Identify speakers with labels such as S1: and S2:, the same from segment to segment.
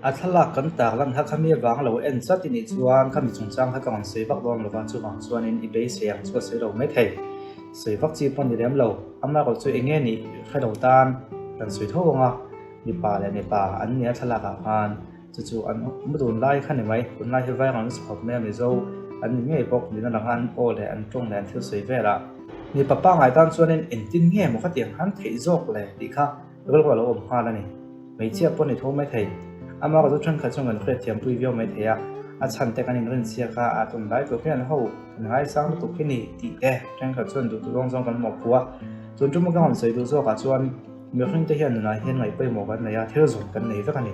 S1: A thlalak kan tak lan kha khami avang lo en chat i nih chuan khami chungchang kha ka rawn sawi vak dawn lova, chuvang chuanin i beisei ang chu a sawi lo maithei. Sawi vak chi pawh ni lem lo, amaherawh chu eng nge nih hre lo tan kan sawi tho ang a, mipa leh mipa an nia thlalak ah khan chu chu an mu dun lai kha ni mai, tunlai hi vai rawn chhawp mai a Mizo an ni ngei bawk nihna langa an aw leh an tawng leh an thil sawi vel ah. Mipa pangngai tan chuanin engtin nge maw khatiang khan theih zawk le tih kha rilru a lo awm nghal a ni. Hmeichhia pawh ni tho mai thei. Amaherawhchu thenkhat chuan kan hriatthiampui viau mai thei a, a chhan te kan inrinchhiak a, a tunlai tur hian ho kan ngaisang lutuk hi ni tih te thenkhat chuan duh duh zawng zawng kan mawhphuh a. Tun tum ka rawn sawi duh zawkah chuan mihring te hian nunah hian ngaih pawimawh kan nei a, thil zawn kan nei vek a ni.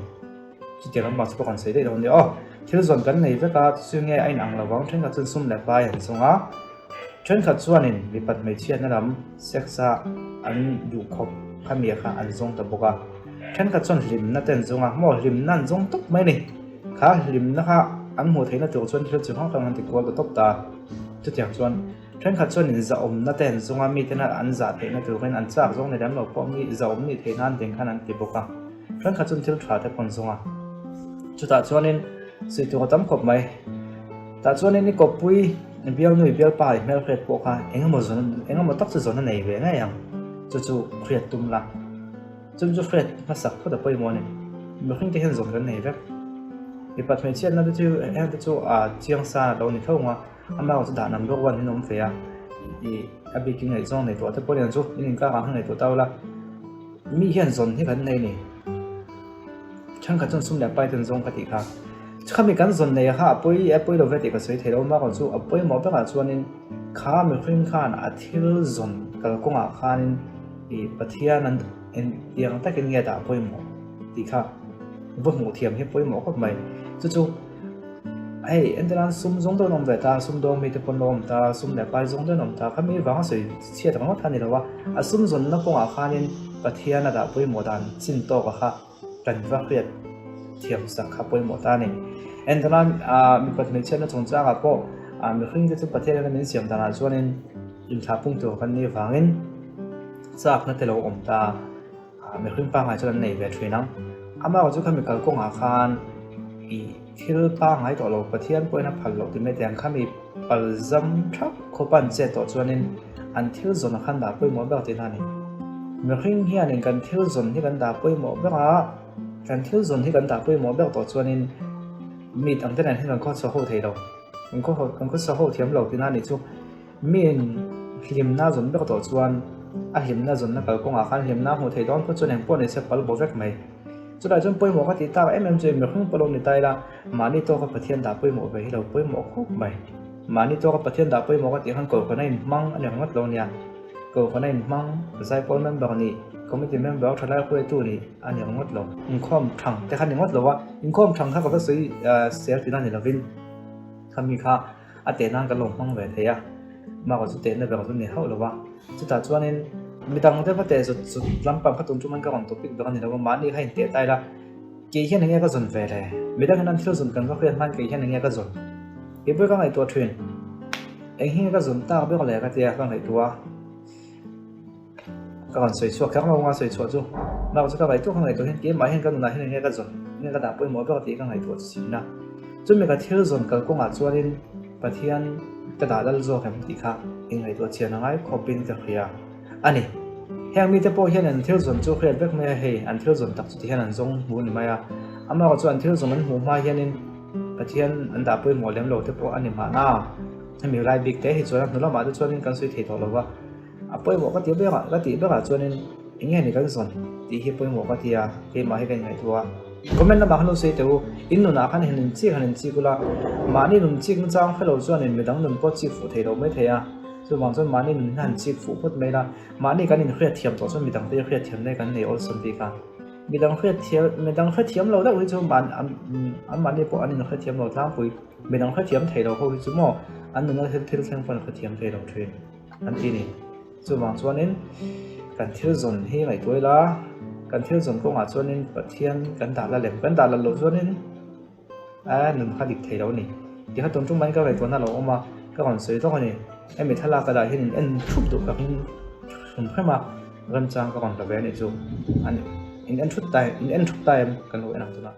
S1: Chutiang lam bang chu pawh kan sawi daih lo a ni aw. Thil zawn kan nei vek a, chu nge a inang lo vang, thenkhat chuan sum leh pai an zawng a. Thenkhat chuanin mipat hmeichhiatna lam sex-a an duh khawp kha mia kha an zawng ta bawk a. Thenkhat chuan hlimna te an zawng a, maw hlimna an zawng tawp mai a ni. Kha hlimna kha an hmuh theihna tur chuan thil chi hrang hrang an ti kual ta tawp ta. Chutiang chuan thenkhat chuanin zahawmna te an zawng a, miten an zah theihna turin an chak zawng ni lem lo pawh mi zahawm nih theih nan ding khan an ti bawk a. Thenkhat chuan thil tha te pawh an zawng a. Chutah chuanin sawi tur a tam khawp mai. Tah chuanin i kawppui bialnu i bialpa i hmelhriat pawh kha engemaw zawn engemaw tak chu zawn a nei ve ngei ang. Chu chu hriat tum la. Chumi chu hriat hmasak phawt a pawimawh a ni. Mihring te hian zawn kan nei vek. Mipat hmeichhiatna te chu heng te chu a chiang sa a lo ni tho ang a, amah erawh chu dah number one in awm ve a. Ih a bikin ngaihzawng nei tawh te pawh nen chu in inkar ang kha ngaihtuah ta ula. Mi hian zawn hi kan nei a ni. Thenkhat chuan sum leh pai ten zawng ka tih kha. Khami kan zawn nei kha a pawi a pawi lo ve tih ka sawi thei lo a, chu a pawimawh berah chuanin kha mihring khan a thil zawn kalkawngah khanin ih Pathian an engtiang takin nge dah pawimawh tih kha va hmuh thiam hi pawimawh khawp mai. Chu chu hei entirnan sum zawng dawn awm ve ta, sum dawng mite pawn lo awm ta, sum leh pai zawng dawn awm ta, khami vanga sawi chhiat ang ngawt kha a ni lo a, a sum zawnna kawngah khanin Pathian a dah pawimawh dan chin tawka kha kan va hriat thiam sak kha pawimawh ta a ni. Entirnan mipat hmeichhiatna chungchangah pawh mihring te chu Pathian ina min siam danah chuanin inthlah pung tur kan nih vangin chakna te lo awm ta mihring pangngai chuan an nei ve thin ang. Amaherawhchu chu khami kalkawngah khan ih thil pangngai tawh lo Pathian pawhin a phal loh ti mai te ang khami palzam thap khawpa an chet tawh chuanin an thil zawn a khan dah pawimawh ber tihna a ni. Mihring hianin kan thil zawn hi kan dah pawimawh ber a, kan thil zawn hi kan dah pawimawh ber tawh chuanin mi dangte nen hian kan khawchhuah ho thei lo, kan khawchhuah ho thiam lo tihna a nih chu. Miin hlimna zawn ber tawh chuan a hlimna zawnna kalkawngah khan hlimna a hmuh theih dawn phawt chuan engpawh ni se pal bo vek mai. Chulai chuan pawimawh ka tih tak em em chu mihring pawh lo ni ta ila mahni tawka Pathian dah pawimawh ve hi lo pawimawh khawp mai. Mahni tawka Pathian dah pawimawh ka tih khan Kohhran a inhmang a ni ringawt lo nia. Kohhran a inhmang, Zaipawl member nih, committee member thalai hruaitu nih a ni ringawt lo. Inkhawm thang te kha ni ngawt lo a, inkhawm thang kha ka va sawi sel tihna ni lovin khami kha a teh nan kan lo hmang ve thei a, mah chu tehna ber chu ni hauh lo va, chutah chuanin midang te va teh zut zut lampang kha tun tum an ka rawn topic ber a ni lo va, mahni kha inteh ta ila kei hian enge ka zawn ve le, midang hian an thil zawn kan va hriat hman kei hian enge ka zawn kei pawh ka ngaihtuah thin, eng hi nge ka zawn tak ber le ka tia ka ngaihtuah a. Ka rawn sawi chhuak kher lo anga sawi chhuah chu mah chu ka ngaihtuah ka ngaihtuah hian keimah hian ka nunah hian enge ka zawn enge ka dah pawimawh ber tih ka ngaihtuah chu sin a. Chumi ka thil zawn kalkawngah chuanin Pathian ka dah lal zawk em tih kha inngaihtuah chian a ngai khawpin ka hria a ni. Heng mite pawh hian an thil zawn chu hriat vek mai a hei an thil zawn tak chu ti hian an zawng hmu ni mai a. Amaherawhchu chu an thil zawn an hmuh hma hianin Pathian an dah pawimawh lem lo te pawh a ni mahna. Hemi lai bik te hi chuan a hnu lamah te chuanin kan sawi thei tawh lo va. A pawimawh ka ti berah ka tih berah chuanin eng nge ni kan zawn tih hi pawimawh ka ti a, keimah hi ka inngaihtuah a. Comment lamah khan lo sawi teh u, in nunah khan han inchik han inchik ula, mahni nun chik nachang hre lo chuanin midang nun pawh chik fuh thei lo mai thei a, chuvang chuan mahni nun hi han chik fuh phawt mai la, mahni kan inhriatthiam tawh chuan midang te hriatthiamna hi kan nei awlsam bik a. Midang hriatthiam midang hrethiam lo deuh hi chu an mahni pawh an inhrethiam lo tlangpui, midang hrethiam thei lo ho hi chu maw an nuna thil thleng pawh an hrethiam thei lo thin. An ti ni. Chuvang chuanin kan thil zawn hi ngaihtuah ila, kan thil zawn kawngah chuanin Pathian kan dah la lem, kan dah la loh chuanin a nun kha dik thei lo a ni. Ti kha tun tum maiin ka ngaihtuahna a lo awm a, ka rawn sawi tawk a ni. Hemi thlalak ka dah hian in en thup duh ka ring hrim hrim a, remchang ka rawn la ve a nih chu. An in en thut ta in en thup ta em kan lo en ang tunah.